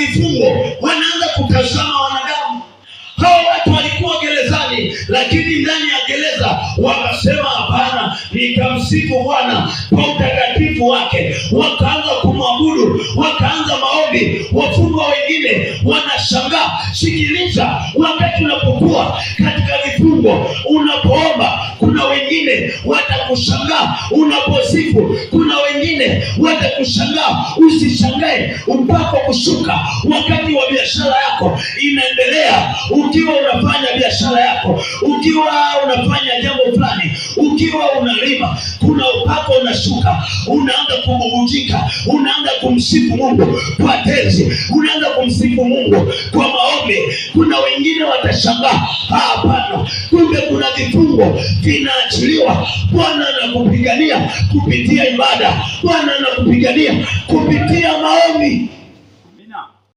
vifungo wanaanza kutazama wanadamu. Hawa watu walikuwa gerezani, lakini ndani ya gereza wakasema, hapana, nitamsifu Bwana kwa utakatifu wake. Wakaanza kumwabudu, wakaanza maombi. Wafungwa wengine wanashangaa. Sikiliza, wakati unapokuwa katika vifungo, unapoomba, kuna wengine watakushangaa. Unaposifu, kuna wengine watakushangaa. Usishangae upako kushuka wakati wa biashara yako inaendelea, ukiwa unafanya biashara yako, ukiwa unafanya jambo fulani, ukiwa unalima, kuna upako unashuka, unaanza kububujika, unaanza kumsifu Mungu kwa tenzi, unaanza kumsifu Mungu kwa maombi. Kuna wengine watashangaa, hapana, kumbe kuna vifungo vinaachiliwa. Bwana anakupigania kupitia ibada, Bwana anakupigania kupitia maombi.